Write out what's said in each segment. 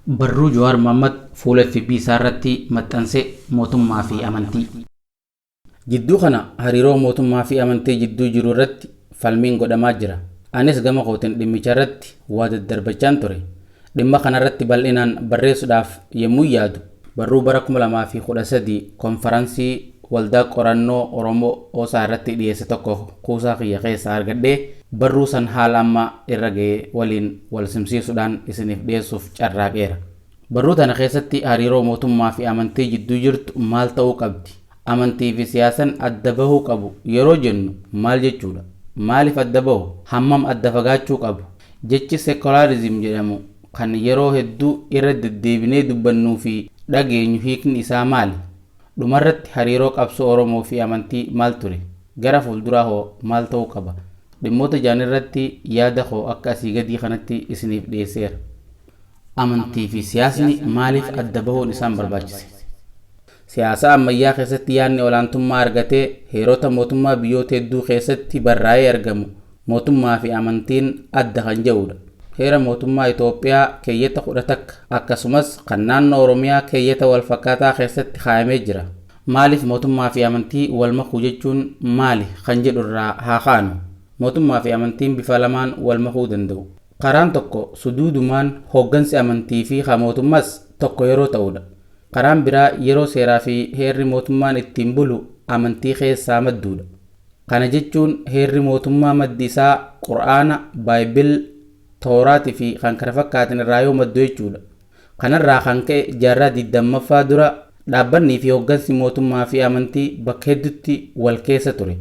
Barruu Jawaar Mohammad fuula FB isaa irratti maxxanse mootummaa fi amantii. Jidduu kana hariiroo mootummaa fi amantii jidduu jiru irratti falmiin godhamaa jira. Anis gama kootiin dhimmicha irratti waa daddarbachaan ture. Dhimma kanarratti bal'inaan barreessuudhaaf yommuu yaadu barruu bara 2013 konfaransii waldaa qorannoo Oromoo OSA irratti dhiyeesse tokko kuusaa kiyya keessaa argadhee barruu san haala amma irra ga'e waliin wal simsiisuudhaan isiniif dhiyeessuuf carraaqeera. Barruu tana keessatti hariiroo mootummaa fi amantii jidduu jirtu maal ta'uu qabdi? Amantii fi siyaasan adda bahuu qabu yeroo jennu maal jechuudha? Maaliif adda bahu? Hammam adda fagaachuu qabu? Jechi sekularizim jedhamu kan yeroo hedduu irra deddeebinee dubbannuu fi dhageenyu hiikni isaa maali? Dhumarratti hariiroo qabsoo Oromoo fi amantii maal ture? Gara fuulduraa hoo maal ta'uu qaba? Dhimmoota jaan irratti yaada koo akka asii gadii kanatti isiniif dhiyeesseera. Amantii fi siyaasni maaliif adda bahuun isaan barbaachise? Siyaasa ammayyaa keessatti yaadni olaantummaa argatee heerota mootummaa biyyoota hedduu keessatti barraa'ee argamu mootummaa fi amantiin adda kan jedhudha. Heera mootummaa Itoophiyaa keeyyata 11 akkasumas kan naannoo Oromiyaa keeyyata wal fakkaataa keessatti kaayamee jira. Maaliif mootummaa fi amantii wal makuu jechuun maali kan jedhu irraa haa kaanu. Mootummaa fi amantiin bifa lamaan wal makuu danda'u. Karaan tokko suduudumaan hooggansi amantii fi kan mootummaas tokko yeroo ta'udha. Karaan biraa yeroo seeraa fi heerri mootummaan ittiin bulu amantii keessaa madduudha. Kana jechuun heerri mootummaa maddi isaa Qur'aana, Baayibil, Tooraatii fi kan kana fakkaatan irraa yoo maddu jechuudha. Kanarraa kan ka'e jaarraa 20ffaa dura dhaabbannii fi hooggansi mootummaa fi amantii bakka hedduutti wal keessa ture.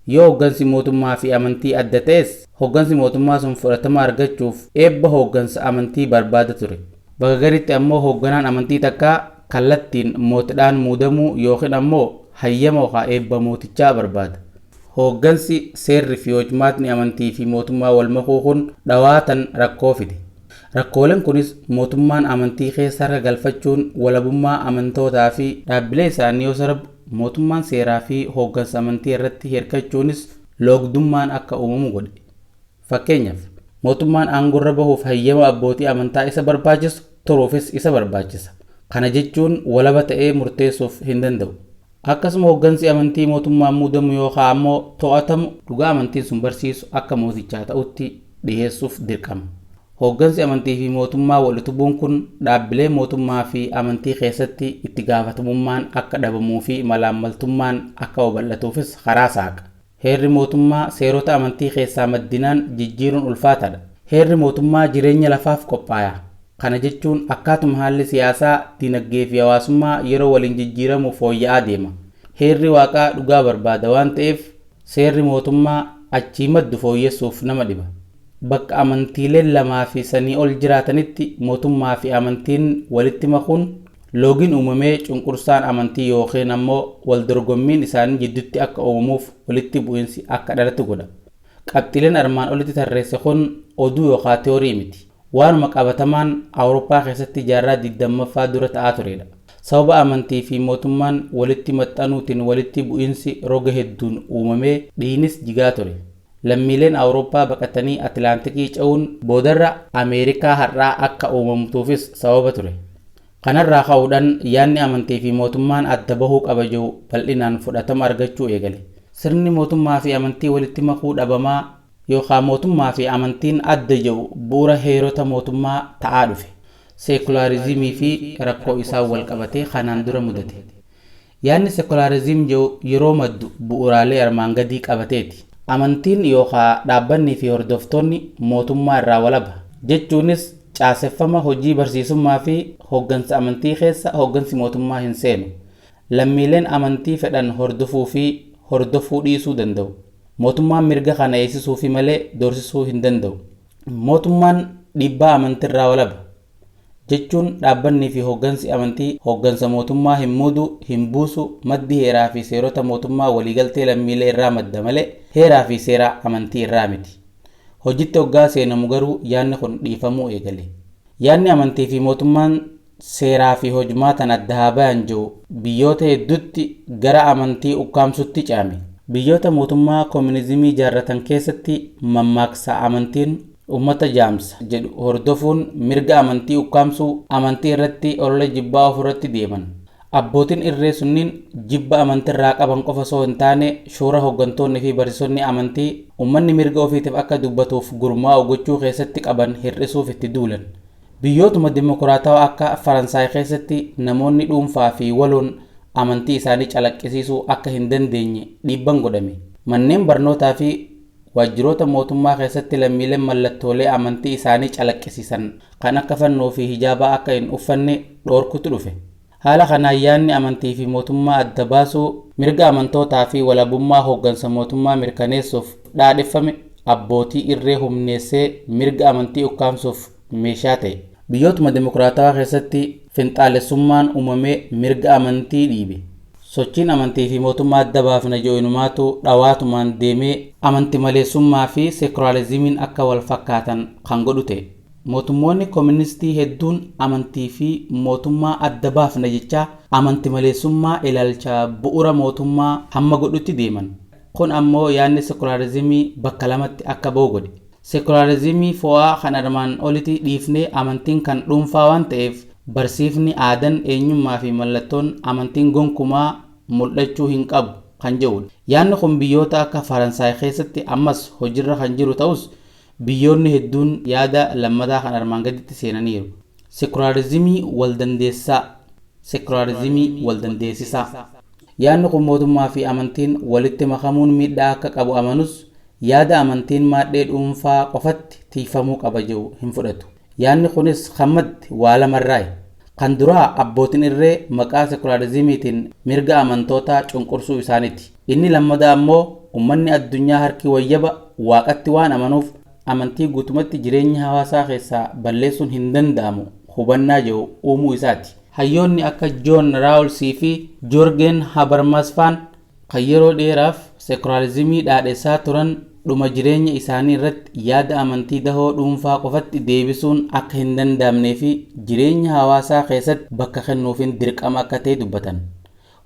Yoo hooggansi mootummaa fi amantii adda ta'es hooggansi mootummaa sun fudhatama argachuuf eebba hooggansa amantii barbaada ture. Bakka garitti ammoo hoogganaan amantii takkaa kallattiin mootiidhaan muudamuu yookiin ammoo hayyama yookaan eebba mootichaa barbaada. Hooggansi seerri fi hojmaatni amantii fi mootummaa wal makuu kun dhawaatan rakkoo fide. Rakkooleen kunis mootummaan amantii keessa harka galfachuun walabummaa amantootaa fi dhaabbilee isaanii yoo sarbu mootummaan seeraa fi hooggansa amantii irratti hirkachuunis loogdummaan akka uumamu godhe. Fakkeenyaaf mootummaan aangorra bahuuf hayyama abbootii amantaa isa barbaachisu turuufis isa barbaachisa. Kana jechuun walaba ta'ee murteessuuf hin danda'u. Akkasuma hooggansi amantii mootummaan muudamu yookaan ammoo to'atamu dhugaa amantiin sun barsiisu akka mootichaa ta'utti dhiyeessuuf dirqama. Hooggansi amantii fi mootummaa wal utubuun kun dhaabbilee mootummaa fi amantii keessatti itti gaafatamummaan akka dhabamuu fi malaammaltummaan akka babal'atuufis karaa saaqa. Heerri mootummaa seerota amantii keessaa maddinaan jijjiiruun ulfaataadha. Heerri mootummaa jireenya lafaaf qophaaya. Kana jechuun akkaatuma haalli siyaasaa, dinagdee fi hawaasummaa yeroo waliin jijjiiramu fooyya'aa deema. Heerri waaqaa dhugaa barbaada waan ta'eef seerri mootummaa achii maddu fooyyessuuf nama dhiba. Bakka amantiileen lamaa fi sanii ol jiraatanitti mootummaa fi amantiin walitti makuun loogiin uumamee cunqursaan amantii yookiin ammoo wal dorgommiin isaanii jidduutti akka uumamuuf walitti bu'iinsi akka dhalatu godha. Qabxiileen armaan olitti tarreesse kun oduu yookaan tiyoorii miti. Waanuma qabatamaan Awurooppaa keessatti jaarraa 20ffaa dura ta'aa turedha. Sababa amantii fi mootummaan walitti maxxanuutiin walitti bu'iinsi roga hedduun uumamee dhiignis jigaa ture. Lammiileen Awurooppaa baqatanii Atilaantikii ce'uun boodarra Ameerikaa har'aa akka uumamtuufis sababa ture. Kanarraa ka'uudhaan yaadni amantii fi mootummaan adda bahuu qaba jedhu bal'inaan fudhatama argachuu eegale. Sirni mootummaa fi amantii walitti makuu dhabamaa yookaan mootummaa fi amantiin adda jedhu bu'uura heerota mootummaa ta'aa dhufe. Seekulaarizimii fi rakkoo isaan wal qabatee kanaan dura mudate. Yaadni sekulaarizim jedhu yeroo maddu bu'uuraalee armaan gadii qabateeti. Amantiin yookaan dhaabbanni fi hordoftoonni mootummaa irraa walaba. Jechuunis caaseffama hojii barsiisummaa fi hooggansa amantii keessa hooggansi mootummaa hin seenu. Lammiileen amantii fedhan hordofuu fi hordofuu dhiisuu danda'u. Mootummaan mirga kana eegsisuu fi malee doorsisuu hin danda'u. Mootummaan dhiibbaa amantiirraa walaba. Jechuun dhaabbanni fi hooggansi amantii hooggansa mootummaa hin muudu, hin buusu, maddi heeraa fi seerota mootummaa waliigaltee lammiilee irraa madda malee heeraa fi seera amantii irraa miti. Hojitti hoggaa seenamu garuu yaadni kun dhiifamuu eegale. Yaadni amantii fi mootummaan seeraa fi hojmaatan adda haa bayan jiru biyyoota hedduutti gara amantii ukkaamsutti ce'ame. Biyyoota mootummaa koominizimii ijaarratan keessatti mammaaksa amantiin Uummata jaamsa jedhu hordofuun mirga amantii ukkaamsuu, amantii irratti olola jibbaa ofirratti deeman. Abbootiin irree sunniin jibba amantiirraa qaban qofa osoo hin taane, shoora hooggantoonni fi barsiisonni amantii uummanni mirga ofiitiif akka dubbatuuf gurmaa'u gochuu keessatti qaban hir'isuuf itti duulan. Biyyootuma dimokiraatawaa akka Faransaay keessatti namoonni dhuunfaa fi waloon amantii isaanii calaqqisiisuu akka hin dandeenye dhiibban godhame. Manneen barnootaa fi waajjiroota mootummaa keessatti lammiileen mallattoolee amantii isaanii calaqqisiisan kan akka fannoo fi hijaabaa akka hin uffanne dhoorkutu dhufe. Haala kanaan yaadni amantii fi mootummaa adda baasuu, mirga amantootaa fi walabummaa hooggansa mootummaa mirkaneessuuf dhaadheffame abbootii irree humneessee mirga amantii ukkaamsuuf meeshaa ta'e. Biyyootuma dimokiraatawaa keessatti finxaalessummaan uumamee mirga amantii dhiibe. Sochiin amantii fi mootummaa adda baafna jedhu inumaatu dhawaatumaan deemee amantii maleessummaa fi seekularizimiin akka wal fakkaatan kan godhu ta'e. Mootummoonni kooministii hedduun amantii fi mootummaa adda baafna jechaa amantii maleessummaa ilaalcha bu'uura mootummaa hamma godhutti deeman. Kun ammoo yaadni seekularizimii bakka lamatti akka ba'u godhe. Seekularizimii fo'aa kan armaan olitti dhiifnee amantiin kan dhuunfaa waan ta'eef, barsiifni, aadaan, eenyummaa fi mallattoon amantiin gonkumaa mul'achuu hin qabu kan jedhudha. Yaadni kun biyyoota akka Faransaay keessatti ammas hojiirra kan jiru ta'us, biyyoonni hedduun yaada lammataa kan armaan gaditti seenaniiru. Seekularizimii wal dandeessaa. Seekularizimii wal dandeessisaa. Yaadni kun mootummaa fi amantiin walitti makamuun miidhaa akka qabu amanus, yaada amantiin maadhee dhuunfaa qofatti tiifamuu qaba jedhu hin fudhatu. Yaadni kunis hammatti waa lamarraayi. Kan duraa abbootiin irree maqaa seekularizimiitiin mirga amantootaa cunqursuu isaaniiti. Inni lammataa ammoo uummanni addunyaa harki wayyaba waaqatti waan amanuuf, amantii guutumatti jireenya hawaasaa keessaa balleessuun hin danda'amu hubannaa jedhu uumuu isaati. Hayyoonni akka Joon Raawulsii fi Joorgen Habermas faan kan yeroo dheeraaf seekularizimii dhaadhessaa turan, dhuma jireenya isaanii irratti yaada amantii dahoo dhuunfaa qofatti deebisuun akka hin danda'amnee fi jireenya hawaasaa keessatti bakka kennuufiin dirqama akka ta'e dubbatan.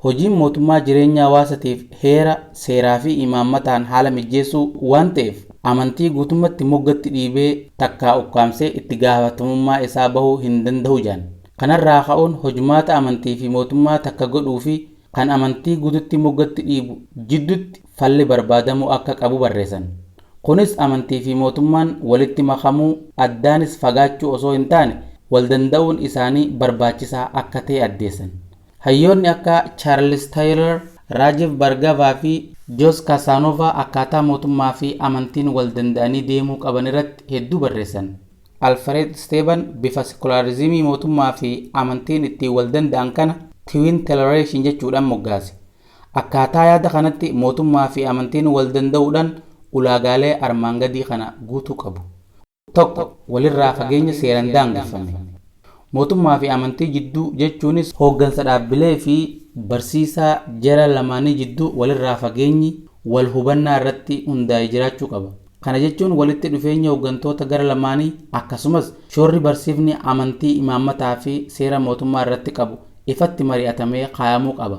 Hojiin mootummaa jireenya hawaasatiif heera, seeraa fi imaammataan haala mijeessuu waan ta'eef, amantii guutummaatti moggatti dhiibee takkaa ukkaamsee itti gaafatamummaa isaa bahuu hin danda'u jedhan. Kanarraa ka'uun hojumaata amantii fi mootummaa takka godhuu fi kan amantii guututti moggatti dhiibu jidduutti falli barbaadamuu akka qabu barreessan. Kunis amantii fi mootummaan walitti makamuu, addaanis fagaachuu osoo hin taane, wal danda'uun isaanii barbaachisaa akka ta'e addeessan. Hayyoonni akka Charles Taylor, Rajiv Bhargava fi Jos Casanova akkaataa mootummaa fi amantiin wal danda'anii deemuu qaban irratti hedduu barreessan. Alfred Steven bifa seekularizimii mootummaa fi amantiin ittiin wal danda'an kana twin toleration jechuudhaan moggaase. Akkaataa yaada kanatti mootummaa fi amantiin wal danda'uudhaan ulaagaalee armaan gadii kana guutuu qabu. 1, walirraa fageenya seeraan daangeffame. Mootummaa fi amantii jidduu, jechuunis hooggansa dhaabbilee fi barsiisaa jara lamaanii jidduu, walirraa fageenyi wal hubannaa irratti hundaa'ee jiraachuu qaba. Kana jechuun walitti dhufeenya hooggantoota gara lamaanii, akkasumas shoorri barsiifni amantii imaammataa fi seera mootummaa irratti qabu ifatti mari'atamee kaayamuu qaba.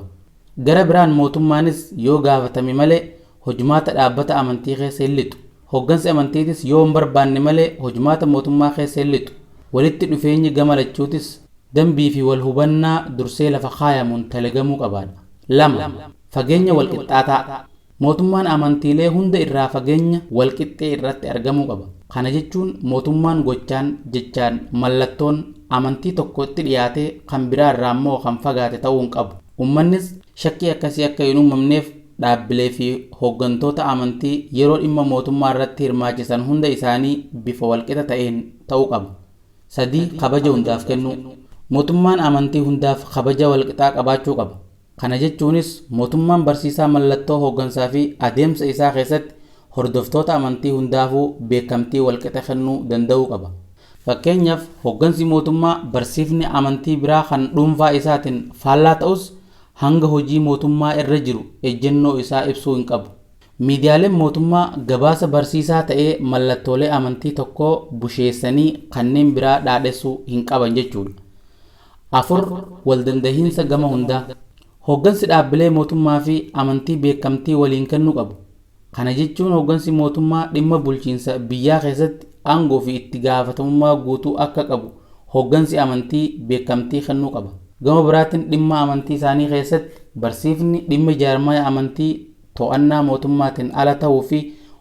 Gara biraan mootummaanis yoo gaafatame malee hojumaata dhaabbata amantii keessa hin lixu. Hooggansi amantiitis yoo hin barbaanne malee hojumaata mootummaa keessa hin lixu. Walitti dhufeenyi gama lachuutis dambii fi wal hubannaa dursee lafa kaayamuun talagamuu qabaadha. 2, fageenya wal qixxaataa. Mootummaan amantiilee hunda irraa fageenya wal qixxee irratti argamuu qaba. Kana jechuun mootummaan gochaan, jechaan, mallattoon amantii tokkotti dhiyaatee kan biraa irraa immoo kan fagaate ta'uu hin qabu. Uummannis shakkii akkasii akka hin uumamneef dhaabbilee fi hooggantoota amantii yeroo dhimma mootummaa irratti hirmaachisan hunda isaanii bifa walqixa ta'een ta'uu qaba. 3, kabaja hundaaf kennuu. Mootummaan amantii hundaaf kabaja walqixaa qabaachuu qaba. Kana jechuunis mootummaan barsiisaa mallattoo hooggansaa fi adeemsa isaa keessatti hordoftoota amantii hundaafuu beekamtii walqixa kennuu danda'uu qaba. Fakkeenyaaf, hooggansi mootummaa barsiifni amantii biraa kan dhuunfaa isaatiin faallaa ta'us, hanga hojii mootummaa irra jiru ejjennoo isaa ibsuu hin qabu. Miidiyaaleen mootummaa gabaasa barsiisaa ta'ee mallattoolee amantii tokkoo busheessanii kanneen biraa dhaadhessuu hin qaban jechuudha. 4, waldandahiinsa gama hundaa. Hooggansi dhaabbilee mootummaa fi amantii beekamtii waliin kennuu qabu. Kana jechuun hooggansi mootummaa dhimma bulchiinsa biyyaa keessatti aangoo fi itti gaafatamummaa guutuu akka qabu hooggansi amantii beekamtii kennuu qaba. Gama biraatiin dhimma amantii isaanii keessatti barsiifni dhimma jaarmaya amantii to'annaa mootummaatiin ala ta'uu fi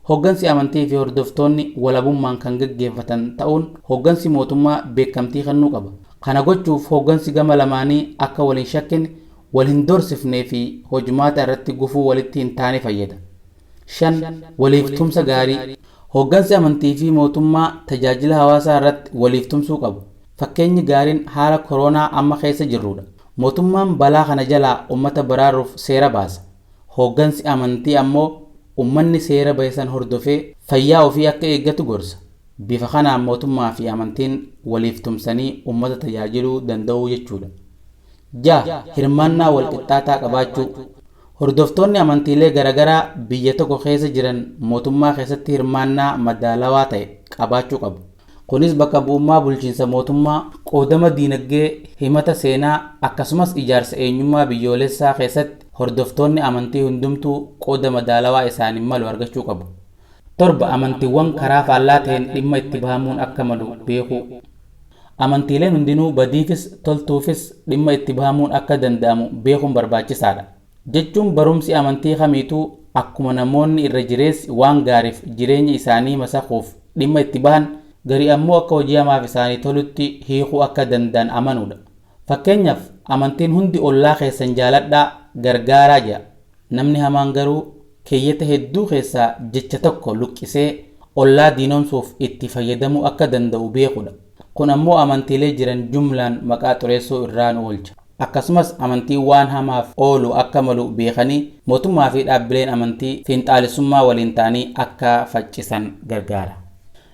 hooggansi amantii fi hordoftoonni walabummaan kan gaggeeffatan ta'uun hooggansi mootummaa beekamtii kennuu qaba. Kana gochuuf hooggansi gama lamaanii akka wal hin shakkine, wal hin doorsifnee fi hojumaata irratti gufuu walitti hin taane fayyada. 5. Waliif tumsa gaarii. Hooggansi amantii fi mootummaa tajaajila hawaasaa irratti waliif tumsuu qabu. Fakkeenyi gaariin haala koronaa amma keessa jirrudha. Mootummaan balaa kana jalaa uummata baraaruuf seera baasa. Hooggansi amantii ammoo uummanni seera bahe hordofee fayyaa ofii akka eeggatu gorsa. Bifa kanaan mootummaa fi amantiin waliif tumsanii uummata tajaajiluu danda'u jechuudha. 6. Hirmaannaa walqixxaataa qabaachuu. Hordoftoonni amantiilee garaagaraa biyya tokko keessa jiran mootummaa keessatti hirmaannaa madaalawaa ta'e qabaachuu qabu. Kunis bakka bu'ummaa bulchiinsa mootummaa, qoodama diinagdee, himata seenaa akkasumas ijaarsa eenyummaa biyyoolessaa keessatti hordoftoonni amantii hundumtuu qooda madaalawaa isaaniin malu argachuu qabu. 7. Amantiiwwan karaa faallaa ta'een dhimma itti bahamuun akka malu beekuu. Amantiileen hundinuu badiifis toltuufis dhimma itti bahamuun akka danda'amu beekuun barbaachisaadha. Jechuun barumsi amantii kamiituu akkuma namoonni irra jireessi waan gaariif jireenya isaanii masaquuf dhimma itti bahan garii ammoo akka hojii hamaaf isaanii tolutti hiikuu akka danda'an amanuudha. Fakkeenyaaf amantiin hundi ollaa keessan jaaladhaa gargaaraa jedha. Namni hamaan garuu keeyyata hedduu keessaa jecha tokko luqqisee ollaa diinomsuuf itti fayyadamuu akka danda'u beekuudha. Kun ammoo amantiilee jiran jumlaan maqaa xureessuu irraa nu oolcha. Akkasumas amantiin waan hamaaf oolu akka malu beekanii mootummaa fi dhaabbileen amantii fiinxaalessummaa waliin ta'anii akka faccisan gargaara.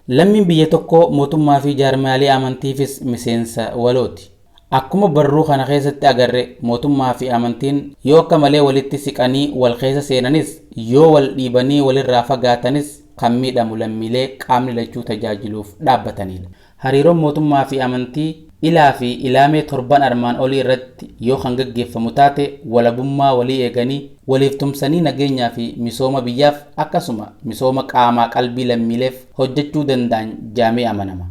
Lammiin biyya tokkoo mootummaa fi jaarmiyaalee amantiifis miseensa walooti. Akkuma barruu kana keessatti agarre mootummaa fi amantiin yoo akka malee walitti siqanii wal keessa seenanis yoo wal dhiibanii walirraa fagaatanis kan miidhamu lammiilee qaamni lachuu tajaajiluuf dhaabbatanidha. Hariiroon mootummaa fi amantii ilaa fi ilaamee torban armaan olii irratti yoo kan gaggeeffamu taate walabummaa walii eeganii waliif tumsanii nageenyaa fi misooma biyyaaf akkasuma misooma qaamaa qalbii lammiileef hojjechuu danda'an jaamee amanama.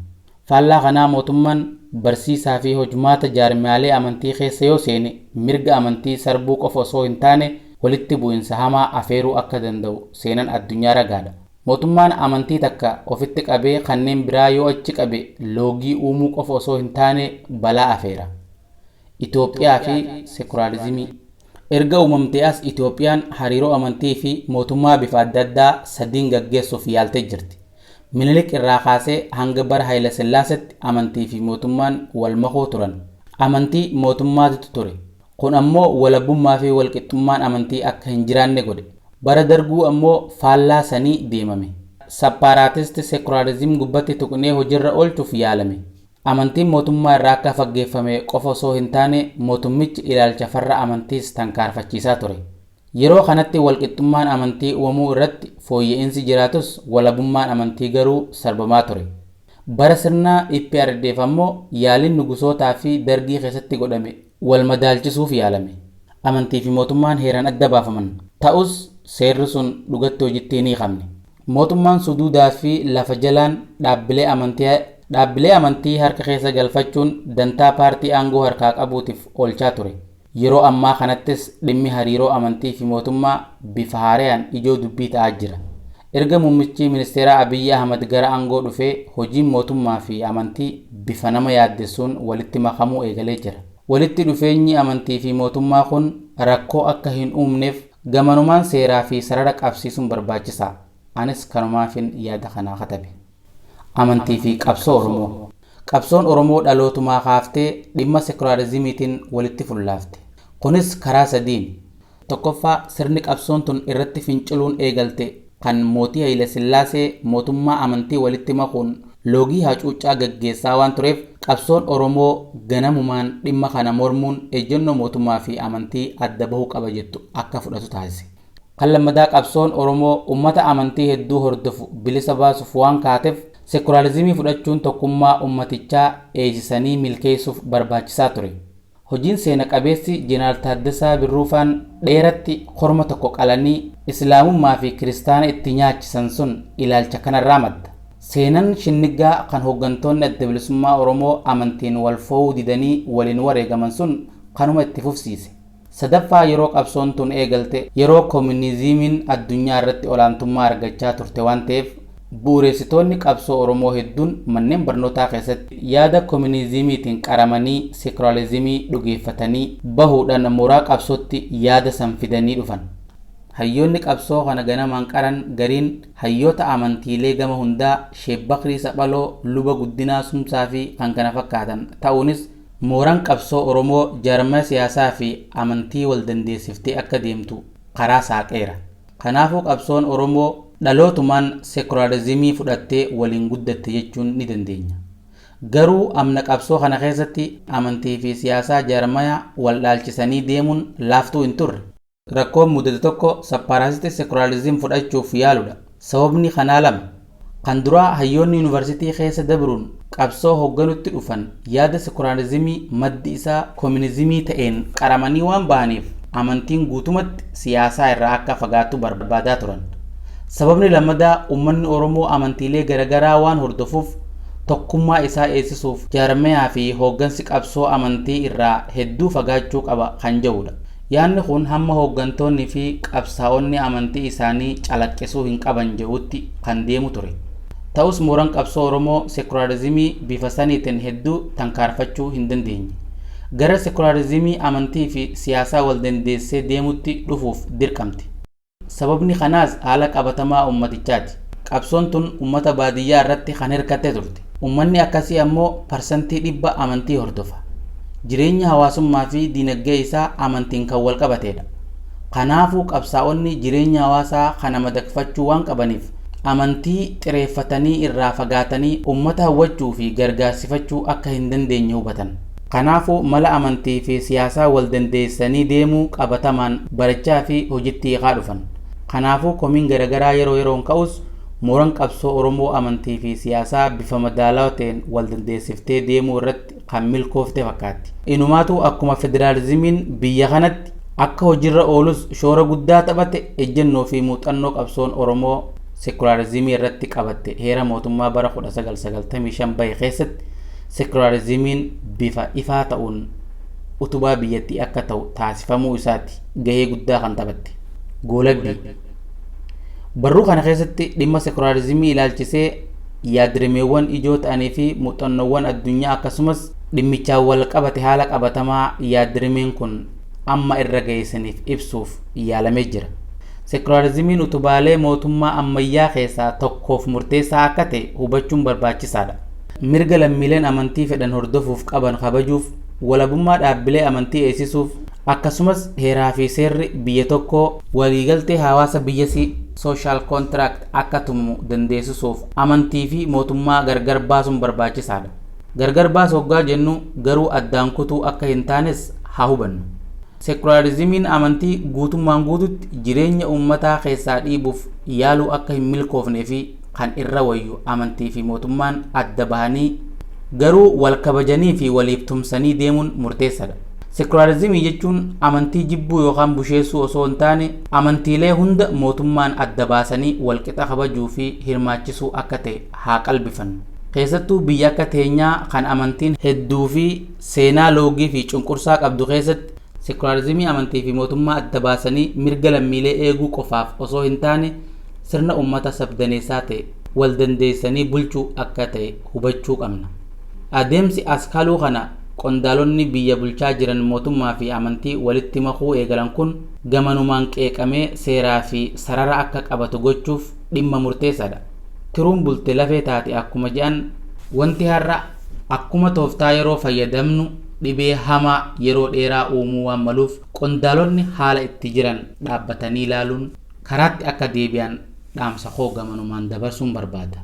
Faallaa kanaa mootummaan barsiisaa fi hojmaata jaarmiyaalee amantii keessa yoo seene mirga amantii sarbuu qofa osoo hin taane walitti bu'insa hamaa afeeruu akka danda'u seenan addunyaa ragaadha. Mootummaan amantii takka ofitti qabee kanneen biraa yoo achi qabe loogii uumuu qofa osoo hin taane balaa afeera. Itoophiyaa fi sekularizimii. Erga uumamtee as Itoophiyaan hariiroo amantii fi mootummaa bifa adda addaa sadiin gaggeessuuf yaaltee jirti. Minilik irraa kaasee hanga bara Haayila Sillaasetti amantii fi mootummaan wal makoo turan. Amantii mootummaatu ture. Kun ammoo walabummaa fi walqixxummaan amantii akka hin jiraanne godhe. Bara darguu ammoo faallaa sanii deemame. Separaatist sekularizim gubbatti tuqnee hojiirra oolchuuf yaalame. Amantiin mootummaa irraa akka faggeeffame qofa osoo hin taane mootummichi ilaalcha farra amantiis tankaarfachiisaa ture. Yeroo kanatti walqixxummaan amantii uumamuu irratti fooyya'insi jiraatus walabummaan amantii garuu sarbamaa ture. Bara sirna EPRDF ammoo yaaliin nugusootaa fi dargii keessatti godhame wal madaalchisuuf yaalame. Amantii fi mootummaan heeraan adda baafaman. Ta'us seerri sun dhugatti hojiitti hin hiikamne. Mootummaan suduudaa fi lafa jalaan dhaabbilee amantii harka keessa galfachuun dantaa paartii aangoo harkaa qabuutiif oolchaa ture. Yeroo ammaa kanattis dhimmi hariiroo amantii fi mootummaa bifa haaraan ijoo dubbii ta'aa jira. Erga muummichi ministeeraa Abiyyi Ahmad gara aangoo dhufee hojiin mootummaa fi amantii bifa nama yaaddessuun walitti makamuu eegalee jira. Walitti dhufeenyi amantii fi mootummaa kun rakkoo akka hin uumneef gamanumaan seeraa fi sarara qabsiisuun barbaachisaa. Anis kanumaafin yaada kanaa katabe. Amantii fi qabsoo Oromoo. Qabsoon Oromoo dhalootumaa kaaftee dhimma sekularizimiitiin walitti fullaafte. Kunis karaa sadiin. Tokkoffaa, sirni qabsoon tun irratti finciluun eegalte kan mootii Haayile Sillaasee mootummaa amantii walitti makuun loogii hacuuccaa gaggeessaa waan tureef qabsoon Oromoo ganamumaan dhimma kana mormuun ejjennoo mootummaa fi amantii adda bahuu qaba jettu akka fudhatu taasise. Kan lammataa, qabsoon Oromoo uummata amantii hedduu hordofu bilisa baasuuf waan kaateef sekularizimii fudhachuun tokkummaa uummatichaa eegsisanii milkeessuuf barbaachisaa ture. Hojiin seena qabeessi Jeneraal Taaddasaa Birruufaan dheeratti korma tokko qalanii Islaamummaa fi Kiristaana itti nyaachisan sun ilaalcha kanarraa madda. Seenaan Shinniggaa kan hooggantoonni Adda Bilisummaa Oromoo amantiin wal fo'uu didanii waliin wareegaman sun kanuma itti fufsiise. Sadaffaa, yeroo qabsoon tun eegalte yeroo koominizimiin addunyaa irratti olaantummaa argachaa turte waan ta'eef, bu'uureessitoonni qabsoo Oromoo hedduun manneen barnootaa keessatti yaada koominizimiitiin qaramanii seekularizimii dhugeeffatanii bahuudhaan mooraa qabsootti yaada san fidanii dhufan. Hayyoonni qabsoo kana ganamaan qaran gariin hayyoota amantiilee gama hundaa Sheek Bakrii Saphaloo, Luba Guddinaa Sumsaa fi kan kana fakkaatan ta'uunis mooraan qabsoo Oromoo jaarmaa siyaasaa fi amantii wal dandeessiftee akka deemtu karaa saaqeera. Kanaafuu qabsoon Oromoo dhalootumaan seekularizimii fudhattee waliin guddatte jechuun ni dandeenya. Garuu amna qabsoo kana keessatti amantii fi siyaasaa jaarmaya wal dhaalchisanii deemuun laaftuu hin turre. Rakkoon mudate tokko separatistii secularism fudhachuuf yaaludha. Sababni kanaa lama. Kan duraa, hayyoonni yuunivarsiitii keessa dabruun qabsoo hoogganutti dhufan yaada sekularizimii maddi isaa koominizimii ta'een qaramanii waan bahaniif amantiin guutumatti siyaasaa irraa akka fagaatu barbaadaa turan. Sababni lammadaa, uummanni Oromoo amantiilee garaagaraa waan hordofuuf tokkummaa isaa eegsisuuf jaarmayaa fi hooggansi qabsoo amantii irraa hedduu fagaachuu qaba kan jedhudha. Yaadni kun hamma hooggantoonni fi qabsaa'onni amantii isaanii calaqqisuu hin qaban jedhutti kan deemu ture. Ta'us mooraan qabsoo Oromoo sekularizimii bifa saniitiin hedduu tankaarfachuu hin dandeenye. Gara sekularizimii amantii fi siyaasaa wal dandeessee deemutti dhufuuf dirqamte. Sababni kanaas haala qabatamaa ummatichaati. Qabsoon tun ummata baadiyyaa irratti kan hirkatte turte. Ummanni akkasii ammoo 100% amantii hordofa. Jireenya hawaasummaa fi diinagdee isaa amantiin kan wal qabatedha. Kanaafuu qabsaa'onni jireenya hawaasaa kana madaqfachuu waan qabaniif amantii xireeffatanii irraa fagaatanii ummata hawwachuu fi gargaarsifachuu akka hin dandeenye hubatan. Kanaafuu mala amantii fi siyaasaa wal dandeessanii deemuu qabatamaan barachaa fi hojiitti hiikaa dhufan. Kanaafuu komiin garaagaraa yeroo yeroon ka'us mooraan qabsoo Oromoo amantii fi siyaasaa bifa madaalawaa ta'een wal dandeessiftee deemuu irratti kan milkoofte fakkaatti. Inumaatu akkuma federaalizimiin biyya kanatti akka hojiirra oolus shoora guddaa taphate, ejjennoo fi muuxannoo qabsoon Oromoo sekularizimii irratti qabatte heera mootummaa bara 1995 bahe keessatti sekularizimiin bifa ifaa ta'uun utubaa biyyattii akka ta'u taasifamuu isaati gahee guddaa kan taphatte. Goolabbii barruu kana keessatti dhimma sekularizimii ilaalchisee yaadrimeewwan ijoo ta'anii fi muuxannoowwan addunyaa akkasumas dhimmichaan wal qabate haala qabatamaa yaadrimeen kun amma irra geessaniif ibsuuf yaalamee jira. Sekularizimiin utubaalee mootummaa ammayyaa keessaa tokkoof murteessaa akka ta'e hubachuun barbaachisaadha. Mirga lammiileen amantii fedhan hordofuuf qaban kabajuuf, walabummaa dhaabbilee amantii eegsisuuf, akkasumas heeraa fi seerri biyya tokkoo waliigaltee hawaasa biyyasii social contract akka tumu dandeessisuuf amantii fi mootummaa gargar baasuun barbaachisaadha. Gargar baasu hoggaa jennu garuu addaan kutuu akka hin taanes haa hubannu. Sekularizimiin amantii guutummaan guututti jireenya uummataa keessaa dhiibuuf yaaluu akka hin milkoofnee fi kan irra wayyu amantii fi mootummaan adda bahanii garuu wal kabajanii fi waliif tumsanii deemuun murteessaadha. Sekularizimii jechuun amantii jibbuu yookaan busheessuu osoo hin taane amantiilee hunda mootummaan adda baasanii walqixa kabajuu fi hirmaachisuu akka ta'e haa qalbifannu. Keessattuu biyya akka teenyaa kan amantiin hedduu fi seenaa loogii fi cunqursaa qabdu keessatti sekularizimii amantii fi mootummaa adda baasanii mirga lammiilee eeguu qofaaf osoo hin taane sirna uummata sabdaneessaa ta'e wal dandeessanii bulchuu akka ta'e hubachuu qabna. Adeemsi as kaluu kana qondaalonni biyya bulchaa jiran mootummaa fi amantii walitti makuu eegalan kun gamanumaan qeeqamee seeraa fi sarara akka qabatu gochuuf dhimma murteessaadha. Tiruun bulte lafee taate akkuma jedhan, wanti har'a akkuma tooftaa yeroo fayyadamnu dhibee hamaa yeroo dheeraa uumuu waan maluuf qondaalonni haala itti jiran dhaabbatanii ilaaluun karaatti akka deebi'an dhaamsa koo gamanumaan dabarsuun barbaada.